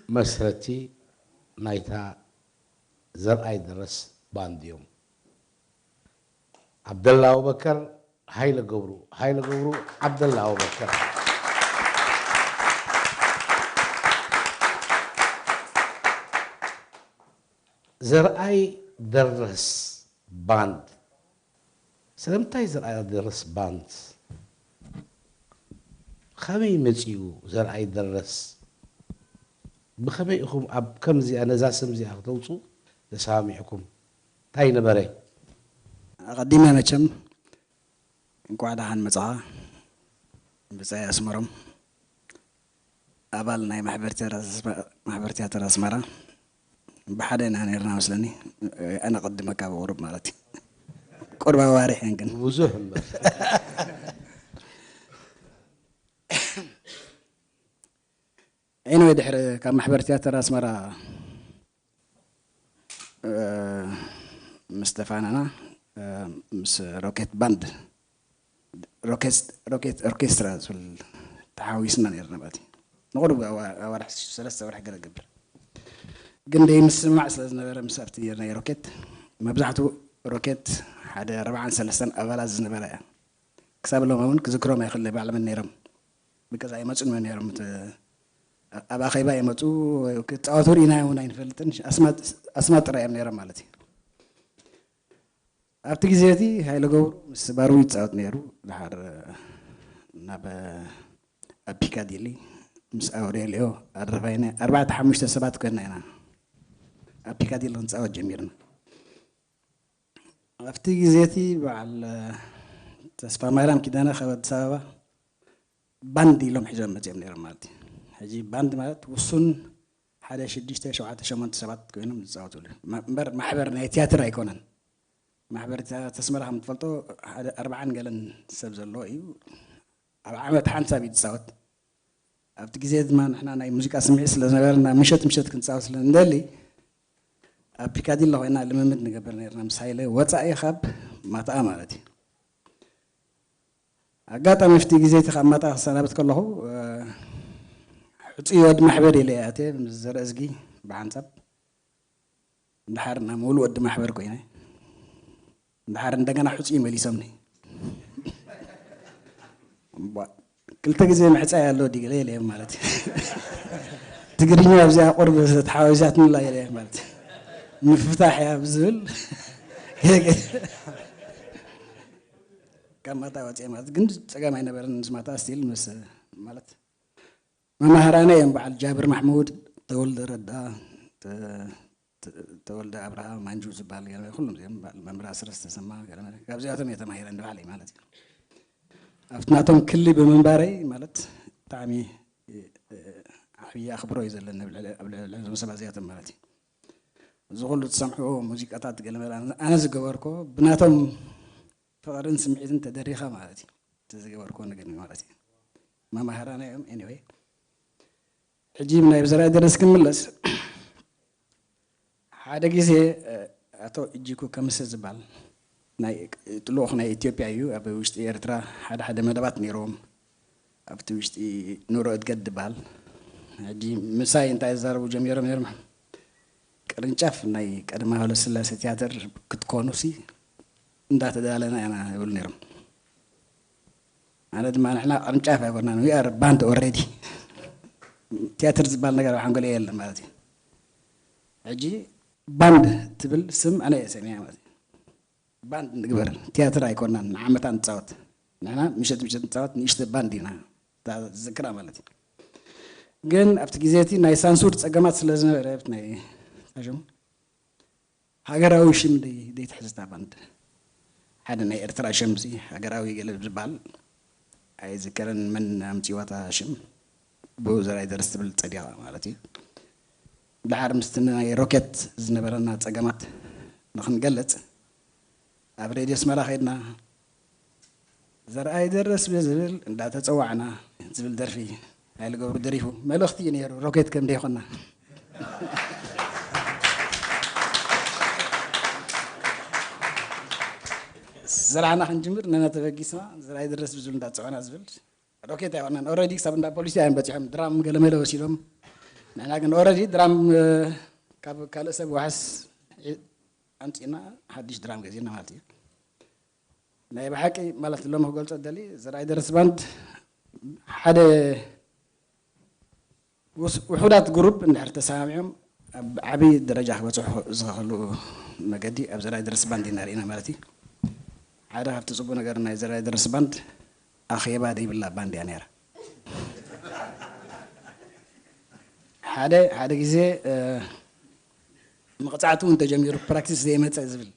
መስረቲ ናይታ ዘርኣይ ደረስ ባንድ እዮም። ዓብደላ ኣቡበከር፣ ሃይለ ገብሩ፣ ሃይለ ገብሩ፣ ዓብደላ ኣቡበከር። ዘርኣይ ደረስ ባንድ። ስለምንታይ ዘርኣይ ደረስ ባንድ? ከመይ መጺኡ ዘርኣይ ደረስ? ብኸመይ ኢኹም ኣብ ከምዚኣ፣ ነዛ ስም እዚኣ ክተውጹ ተሰማሚዕኩም? እንታይ ነበረ? ኣቐዲመ መቸም እንኳዕ ደሓን መጻኻ ብጻይ ኣስመሮም፣ ኣባል ናይ ማሕበር ቲያትር ኣስመ-፣ ማሕበር ቲያትር ኣስመራ። ብሓደ ኢና ነርና መስለኒ። ኣነ ቀድመካ ብቑሩብ ማለት እዩ። ቁሩብ ኣዋሪሐን ግን። ብዙሕ እምበር። Anyway፣ ድሕሪ ካብ ማሕበር ቲያትር ኣስመራ፣ እ፣ ምስ ተፋነና፣ እ፣ ምስ ሮኬት ባንድ፣ ሮኬት፣ ሮኬት ኦርኬስትራ ዝብል ተሓዊስና ነርና ማለት እዩ። ንቑሩብ ኣዋ-፣ ኣዋርሕ፣ ሰለስተ ኣዋርሕ ገለ ገብር። ግን ደይ ምስማዕ ስለ ዝነበረ ምስ ኣብቲ ናይ ሮኬት፣ መብዛሕትኡ ሮኬት ሓደ ኣርባዓን ሰለስተን ኣባላት ዝነበራ እያ። ክሳብ ሎም እውን ክዝክሮም ኣይኽእል፣ ባዕሎም ነይሮም። ብገዛ ይመጹ ነይሮም። እቲ ኣብ ኣኼባ ይመጹ፣ ክጻወቱ ርኢና እውን ኣይንፈልጥን። ኣስማት፣ ኣስማት ጥራይ እዮም ነይሮም ማለት እዩ። ኣብቲ ግዜ እቲ ሃይለ ገብሩ ምስ ባሩ ይጻወት ነይሩ። ድሓር ናብ፣ ኣብ ፒካዲሊ ምስ ኣውሬልዮ ኣረፋይነ ኣርባዕተ ሓሙሽተ ሰባት ኮይንና ኢና ኣብ ፒካዲሊ ክንጻወት ጀሚርና። ኣብቲ ግዜ እቲ በዓል ተስፋ ማርያም ኪዳነ ካብ ኣዲስ ኣበባ ባንድ ኢሎም ሒዞም መጺኦም ነይሮም ማለት እዩ። ሕጂ ባንድ ማለት ውሱን ሓደ ሽዱሽተ፣ ሸውዓተ፣ ሸሞንተ ሰባት ኮይኖም ዝጻወትሉ። ማ-፣ እምበር ማሕበር ናይ ቲያትር ኣይኮነን። ማሕበር ቲያትር ኣስመራ ከም ትፈልጦ ሓደ ኣርባዓን ገለን ሰብ ዘለዎ እዩ። ኣብ ዓመት ሓንሳብ እዩ ዝጻወት። ኣብቲ ግዜ ድማ ንሕና ናይ ሙዚቃ ስምዒት ስለ ዝነበረና ምሸት ምሸት ክንጻወት ስለ እንደሊ ኣብ ፒካዲሎ ኮይና ልምምድ ንገብር ነርና ምስ ሃይለ ወጻኢ ካብ ማታኣ ማለት እዩ። ኣጋጣሚ ኣብቲ ግዜ እቲ ካብ ማታኣ ክሰናበት ከለኹ፣ እ፣ ሕጹይ ወዲ ማሕበር ኢለ እየ ኣትየ ምስ ዘርእዝጊ ብሓንሳብ። ድሓር ናብ ሙሉእ ወዲ ማሕበር ኮይነ። ድሓር እንደገና ሕጹይ መሊሶምኒ። እምቧ፣ ክልተ ግዜ ምሕጻይ ኣሎ ዲግለ ኢለ ማለት እዩ። ትግርኛ ኣብዚኣ ቁርብ ተሓዋዊሳትንላ ኢለ ማለት እዩ። ምፍታሕ እያ ብዝብል ካብ ማታ ወጽኤ ማለት ግን ጸገም ኣይነበረን። ምስ ማታ ስቲል ምስ ማለት መማህራነ እዮም፣ በዓል ጃብር ማሕሙድ፣ ተወልደ ረዳ፣ ተ-፣ ተ-፣ ተወልደ ኣብርሃ፣ ማንጁ ዝበሃል ገለ፣ ኩሎም እዚኦም በዓል መምህር ኣስረስ ተሰማ፣ ገለ መለ፣ ካብዚኣቶም እየ ተማሂረ ንባዕለይ ማለት እዩ። ኣብቲ ናቶም ክሊ ብምንባረይ ማለት ብጣዕሚ፣ እ፣ እ፣ ዓብዪ ኣኽብሮ እዩ ዘለኒ ኣብ ልዕሊ፣ ኣብ ልዕሊ እዞም ሰባት እዚኣቶም ማለት እዩ። እዚ ኩሉ ትሰምዕዎ ሙዚቃታት ገለ መለ ኣነ፣ ኣነ ዝገበርኮ ብናቶም ፍቕርን ስምዒትን ተደሪኻ ማለት እዩ። እቲ ዝገበርኮ ነገር ማለት እዩ። መማህራና እዮም። Anyway፣ ሕጂ ናይ ብዘርኣይ ደረስ ክንምለስ፣ ሓደ ግዜ፣ እ፣ ኣቶ እጅኩ ከምሰ ዝበሃል ናይ ልኡኽ ናይ ኢትዮጵያ እዩ። ኣብ ውሽጢ ኤርትራ ሓደ ሓደ መደባት ነይርዎም። ኣብቲ ውሽጢ ኑሮ እድገት ዝበሃል። ሕጂ ምሳይ እንታይ ዝዛረቡ ጀሚሮም ነይሮም? ቅርንጫፍ ናይ ቀዳማዊ ሃይለስላሴ ቲያትር ክትኮኑሲ እንዳተዳለና ኢና ይብሉ ነይሮም። ኣነ ድማ ንሕና ቅርንጫፍ ኣይኮናን፣ we are band already። ቲያትር ዝበሃል ነገር ኣብ ሓንጎለይ የለን ማለት እዩ። ሕጂ ባንድ ትብል ስም ኣነ እየ ሰሚዐ ማለት እዩ። ባንድ ንግበር፣ ቲያትር ኣይኮናን፣ ንዓመታ ንጻወት። ንሕና ምሸት ምሸት ንጻወት፣ ንእሽተ ባንድ ኢና። እታ ዝዝክራ ማለት እዩ። ግን ኣብቲ ግዜ እቲ ናይ ሳንሱር ጸገማት ስለ ዝነበረ፣ ኣብቲ ናይ፣ እንታይ ሽሙ? ሃገራዊ ሽም ደይ-፣ ደይትሕዝ እታ ባንድ። ሓደ ናይ ኤርትራ ሽም ሲ ሃገራዊ ገለ ዝበሃል ኣይዝከርን መን ኣምጺዋ እታ ሽም። ብኡ ዘርኣይ ደረስ ትብል ጸዲቓ ማለት እዩ። ድሓር ምስቲ ናይ ሮኬት ዝነበረና ጸገማት ንኽንገልጽ ኣብ ሬድዮ ኣስመራ ከይድና ዘርኣይ ደረስ ብዝብል እንዳተጸዋዕና ዝብል ደርፊ ሃይለ ገብሩ ደሪፉ መልእኽቲ እዩ ነይሩ። ሮኬት ከም ደይኮና ስራሕና ክንጅምር ነና ተበጊስና ዘርኣይ ደረስ ብዝብል እንዳተጸዋዕና ዝብል ሮኬት ኣይኮናን። ኦልሬዲ ክሳብ እንዳ ፖሊስ እዮም በጺሖም። ድራም ገለመለ ወሲዶም ንሕና ግን ኦረዲ ድራም፣ እ፣ ካብ ካልእ ሰብ ዋሕስ ዒ-፣ ኣምፂእና ሓድሽ ድራም ገዚእና ማለት እዩ። ናይ ብሓቂ ማለት ሎሚ ክገልፆ ደሊ ዘርኣይ ደርስ ባንድ ሓደ ውስ-፣ ውሑዳት ግሩፕ እንድሕር ተሰማሚዖም ኣብ ዓብዪ ደረጃ ክበፅሑ ዝኽእሉ መገዲ ኣብ ዘርኣይ ደርስ ባንድ ኢና ርኢና ማለት እዩ። ሓደ ካብቲ ፅቡቅ ነገር ናይ ዘርኣይ ደርስ ባንድ ኣኼባ ደይብላ ባንድ እያ ነይራ። ሓደ ሓደ ግዜ፣ እ፣ መቕፃዕቲ እውን ተጀሚሩ ፕራክቲስ ዘይመፀ ዝብል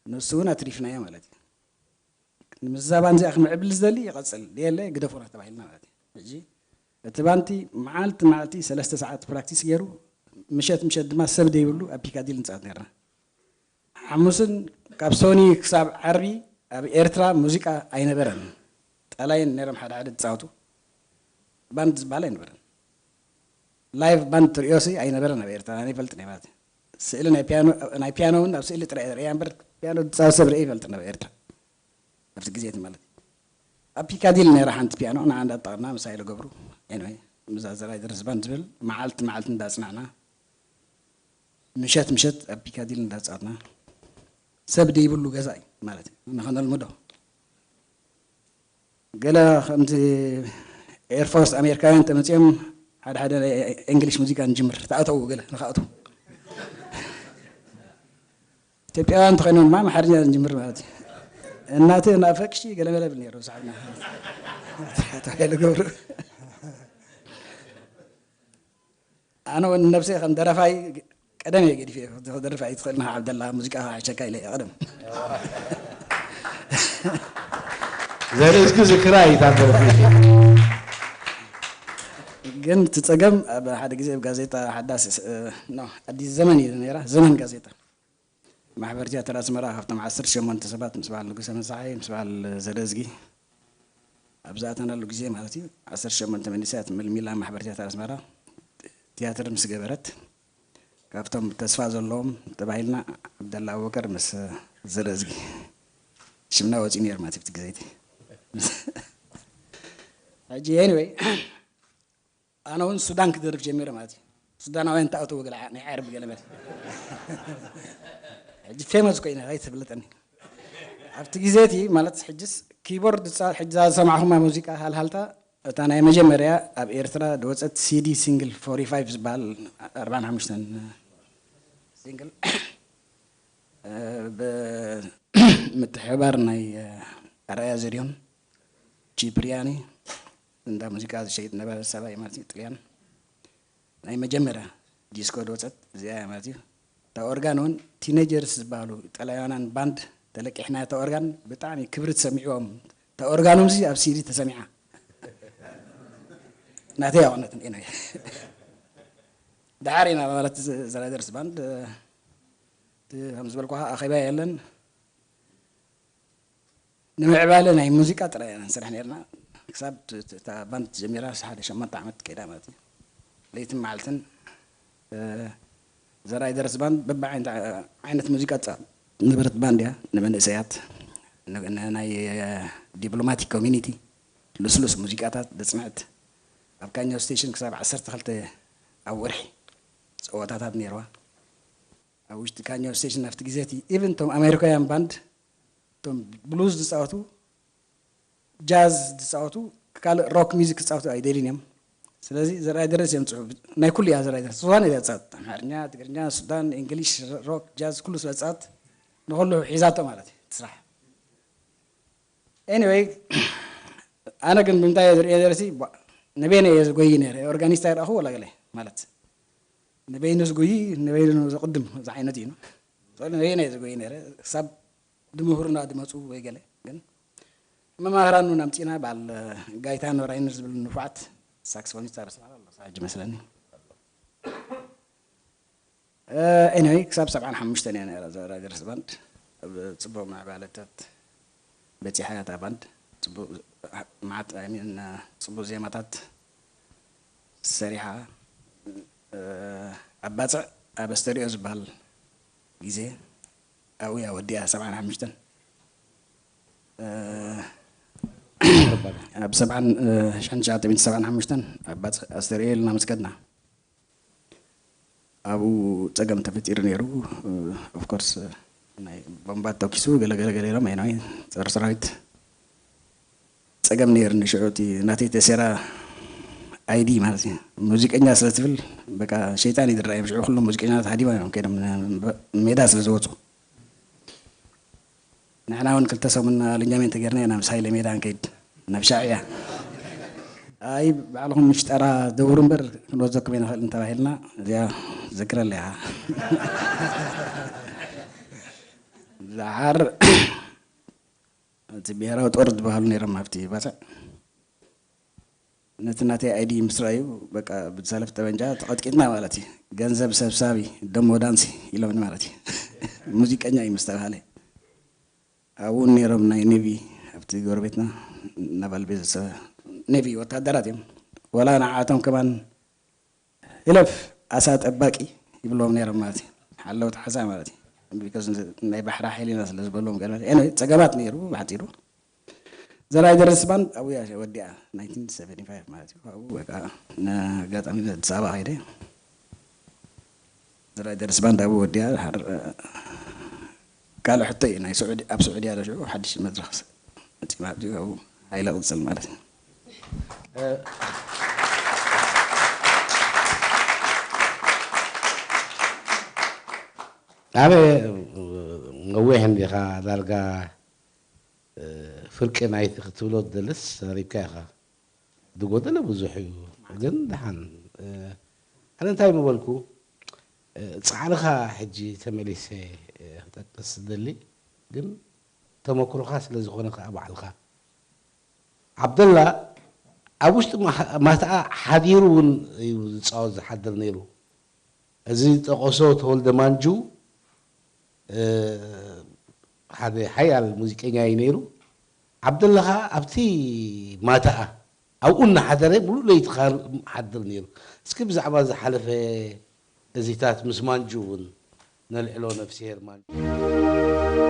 ንሱ እውን ኣትሪፍናዮ ማለት እዩ። ንምዝዛባን እዚኣ ክምዕብል ዝደሊ ይቐጽል፣ የለ ግደፉና ተባሂልና ማለት እዩ። ሕጂ እቲ ባንቲ መዓልቲ መዓልቲ ሰለስተ ሰዓት ፕራክቲስ ገይሩ፣ ምሸት ምሸት ድማ ሰብ ደይብሉ ኣብ ፒካዲል ንጻወት ነርና። ሓሙስን ካብ ሶኒ ክሳብ ዓርቢ ኣብ ኤርትራ ሙዚቃ ኣይነበረን። ጠላይን ነይሮም ሓደ ሓደ ዝጻወቱ፣ ባንድ ዝበሃል ኣይነበረን። ላይቭ ባንድ ትርእዮ ሲ ኣይነበረን ኣብ ኤርትራ፣ ኣነ ይፈልጥ ናይ ማለት እዩ። ስእሊ ናይ ፒያኖ፣ ናይ ፒያኖ እውን ኣብ ስእሊ ጥራይ ርእያ እምበር ፒያኖ ዝጻወት ሰብ ርእየ ይፈልጥ ኣብ ኤርትራ ኣብቲ ግዜ እቲ ማለት እዩ። ኣብ ፒካዲል ነይራ ሓንቲ ፒያኖ ንዓ እንዳጣቕና ምሳይ ኢለ ገብሩ። ኤኒወይ፣ ምዛ ዘራይ ደርስ ባንድ ዝብል መዓልቲ መዓልቲ እንዳጽናዕና፣ ምሸት ምሸት ኣብ ፒካዲል እንዳጻወትና፣ ሰብ ደይብሉ ገዛ እዩ ማለት እዩ፣ ንኸነልምዶ። ገለ ከምቲ ኤርፎርስ ኣሜሪካውያን ተመጺኦም ሓደ ሓደ ናይ እንግሊሽ ሙዚቃ ንጅምር፣ ተኣተዉ ገለ ንኸኣትዉ። ኢትዮጵያውያን እንተኾይኖም ድማ ኣምሓርኛ ንጅምር ማለት እዩ። እናተ ናፈቅሽ ገለ መለ ብል ነይሩ ሳሕብና። ተባሂሉ ገብሩ። ኣነ እውን ነብሰይ ከም ደረፋይ ቀደም እየ ገዲፈ። ክትደርፍ ኣይትኽእልን ኢኻ ዓብደላ፣ ሙዚቃ ክሕሸካ ኢለ እየ ቀደም። ዘርእዝጊ ዝክራ እዩ እታ ደርፊ። ግን እቲ ጸገም ኣብ ሓደ ግዜ ኣብ ጋዜጣ ሓዳስ፣ እ፣ ኖ፣ ኣዲስ ዘመን እዩ ነይራ፣ ዘመን ጋዜጣ። ማሕበር ቲያትር ኣስመራ ካብቶም ዓሰርተ ሸሞንተ ሰባት ምስ በዓል ንጉሰ መሳሓይ፣ ምስ በዓል ዘርእዝጊ ኣብ ዝኣተናሉ ግዜ ማለት እዩ፣ ዓሰርተ ሸሞንተ መንእሰያት መልሚላ ማሕበር ቲያትር ኣስመራ ቲያትር ምስ ገበረት፣ ካብቶም ተስፋ ዘለዎም ተባሂልና ዓብደላ ኣቡበከር ምስ ዘርእዝጊ ሽምና ወፂኡ ነይሩ ማለት እዩ፣ ኣብቲ ግዜ እቲ። ሕጂ ኤኒወይ፣ ኣነ እውን ሱዳን ክደርፍ ጀሚረ ማለት እዩ። ሱዳናውያን ተኣተው ገለ ዓ-፣ ናይ ዓረብ ገለ መለ። ሕጂ ፌመስ ኮይነ ከይትፍለጠኒ። ኣብቲ ግዜ እቲ ማለት ሕጅስ ኪቦርድ ዝጻወት፣ ሕጂ እዛ ዝሰማዕኹማ ሙዚቃ ሃልሃልታ፣ እታ ናይ መጀመርያ ኣብ ኤርትራ ዝወጸት ሲዲ ሲንግል ፎርቲ ፋይቭ ዝበሃል፣ ኣርባዓን ሓሙሽተን ሲንግል፣ እ፣ ብምትሕብባር ናይ፣ እ፣ ኣርኣያ ዘርዮን ቺፕሪያኒ፣ እንዳ ሙዚቃ ዝሸይጥ ነበረ ሰብኣይ ማለት እዩ፣ ጥልያን። ናይ መጀመርያ ዲስኮ ዝወጸት እዚኣ እያ ማለት እዩ። እታ ኦርጋን እውን ቲኔጀርስ ዝበሃሉ ጠላያውያን ባንድ ተለቂሕና፣ እታ ኦርጋን ብጣዕሚ ክብሪ ተሰሚዕዎም። እታ ኦርጋኖም ሲ ኣብ ሲዲ ተሰሚዓ። ናተይ ኣቐነት እንዲኖ። ደሓር ኢና ማለት ዘ-፣ ዘራይደርስ ባንድ፣ እ፣ ከም ዝበልኩኻ ኣኼባ የለን። ንምዕባለ ናይ ሙዚቃ ጥራይ ኢና ንሰርሕ ነርና። ክሳብ ት-፣ ት-፣ እታ ባንድ ጀሚራ ሓደ ሸሞንተ ዓመት ከይዳ ማለት እዩ። ለይትን መዓልትን፣ እ፣ ዘራይ ደርስ ባንድ በብዓይነት፣ ዓ-፣ ዓይነት ሙዚቃ ትጻወት ነበረት ባንድ እያ። ንመንእሰያት፣ ን-፣ ን-፣ ናይ፣ እ፣ ዲፕሎማቲክ ኮሚኒቲ ልስሉስ ሙዚቃታት ዘጽንዐት። ኣብ ካኛው ስቴሽን ክሳብ ዓሰርተ ክልተ ኣብ ወርሒ ጸወታታት ነይርዋ። ኣብ ውሽጢ ካኛው ስቴሽን ኣብቲ ግዜ እቲ ኢቨን እቶም ኣሜሪካውያን ባንድ እቶም ብሉዝ ዝጻወቱ፣ ጃዝ ዝጻወቱ፣ ካልእ ሮክ ሚዚክ ክጻወቱ ኣይደልዩን እዮም። ስለዚ ዘርኣይ ደረስ እዮም ጽሑፍ። ናይ ኩሉ እያ ዘርኣይ ደረስ። ዝኾነ እያ ትጻወት። ኣምሓርኛ፣ ትግርኛ፣ ሱዳን፣ እንግሊሽ፣ ሮክ፣ ጃዝ ኩሉ ስለ ትጻወት ንኹሉ ሒዛቶ ማለት እዩ እቲ ስራሕ። ኤኒወይ፣ ኣነ ግን ብምንታይ እየ ዝርእዮ ነይረ ሲ፣ ቧ-፣ ንበይነ እየ ዝጎይ ነይረ። ኦርጋኒስት ኣይረኣኹ ወላ ገለ ማለት ንበይኑ ዝጎይ፣ ንበይኑ ዘቕድም ዝዓይነት እዩ። ንበይነ እየ ዝጎይ ነይረ። ክሳብ ድምሁርና ድመፁ ወይ ገለ ግን መማህራን እውን ኣምፂና፣ በዓል ጋይታኖ ራይነር ዝብል ንፉዓት ሳክስፎኒስት ኣብ ኣስመራ ኣሎ፣ ሕጂ መስለኒ። እ፣ ኤኒወይ፣ ክሳብ ሰብዓን ሓሙሽተን እያ ነይራ እዛ ራይደርስ ባንድ። ኣብ ፅቡቕ ምዕባለታት በፂሓ እያ እታ ባንድ። ፅቡቕ መዓት፣ ኣይ ሚን፣ ፅቡቕ ዜማታት ሰሪሓ። እ፣ ኣብ ባፅዕ ኣብ ኣስተሪኦ ዝበሃል ግዜ ኣብኡ እያ ወዲኣ፣ ሰብዓን ሓሙሽተን። እ፣ ኣብ ሰብዓን፣ እ፣ ሽሕን ትሽዓተ ሚእቲ ሰብዓን ሓሙሽተን ኣብ ባፅዕ ኣስተሪኦ ኢልና ምስ ከድና። ኣብኡ ጸገም ተፈጢሩ ነይሩ። ኦፍኮርስ ናይ ቦምባ ተኪሱ ገለገለገለ ኢሎም ናይ ጸረ ሰራዊት ጸገም ነይርኒ። ሽዑ እቲ ናተይ ተሴራ ኣይዲ ማለት እዩ፣ ሙዚቀኛ ስለ ትብል በቃ ሸይጣን ይድረኣዮም። ሽዑ ኩሎም ሙዚቀኛታት ሃዲማ እዮም ከይዶም ሜዳ ስለ ዝወፁ፣ ንሕና እውን ክልተ ሰሙን ኣልኛሜንት ጌርና ኢና ምስ ሃይለ ሜዳ ንከይድ ናብ ሻዕብያ። ኣይ ባዕልኹም ምሽጠራ ደውሩ እምበር ክንወዘኩም ኣይንኽእልን ተባሂልና፣ እዚኣ ዝክረለይ እያ። ደሓር እቲ ብሄራዊ ጦር ዝበሃሉ ነይሮም ኣብቲ ባጽዕ። ነቲ ናተይ ኣይዲ ምስ ረኣዩ በቃ ብሰለፍ ጠበንጃ ተቐጥቂጥና ማለት እዩ። ገንዘብ ሰብሳቢ ደሞ ዳንሲ ኢሎምኒ ማለት እዩ። ሙዚቀኛ እዩ ምስ ተባሃለ ኣብኡ ነይሮም ናይ ኔቪ ኣብቲ ጎረቤትና ናቫል ቤዝ ኔቪ ወታደራት እዮም። ወላ ንዓቶም ከማን ህለፍ ኣሳ ጠባቂ ይብልዎም ነይሮም ማለት እዩ። ሓለውቲ ዓሳ ማለት እዩ። ቢኮዝ ናይ ባሕሪ ሓይሊና ስለ ዝበልዎም ገለ ኤኒወይ ጸገማት ነይሩ ብሓጺሩ። ዘራይ ደርስ ባንድ ኣብኡ እያ ወዲኣ ናይንቲን ሰቨንቲ ፋይቭ ማለት እዩ። ኣብኡ በቃ ንኣጋጣሚ ኣዲስ ኣበባ ከይደ ዘራይ ደርስ ባንድ ኣብኡ ወዲኣ ድሓር ካልእ ሕቶ እዩ ናይ ስዑዲ ኣብ ስዑዲ ኣለ ሽዑ ሓድሽ መድረኽ መጺ ማለት እዩ። ኣብኡ ሃይለ ቅጽል ማለት እዩ። ኣበ ነዊሕ እንዲኻ ዳርጋ ፍርቂ ናይቲ ክትብሎ ትደልስ ተሪብካ ኢኻ። ዝጎደለ ብዙሕ እዩ ግን ደሓን ኣነ እንታይ ምበልኩ ፃዕርኻ ሕጂ ተመሊሰ ክጠቅስ ዝደሊ ግን ተመክሮኻ ስለ ዝኾነ ከዓ ባዕልኻ ዓብደላ ኣብ ውሽጢ ማትኣ ሓዲሩ እውን እዩ ዝፃወት ዝሓድር ነይሩ። እዚ ዝጠቐሶ ተወልደ ማንጁ ሓደ ሓያል ሙዚቀኛ እዩ ነይሩ። ዓብደላ ከዓ ኣብቲ ማትኣ ኣብኡ እናሓደረ ሙሉእ ለይቲ ሓድር ነይሩ። እስኪ ብዛዕባ ዝሓለፈ እዚታት ምስ ማንጁ እውን ነልዕሎ ነፍስሄር ማንጁ።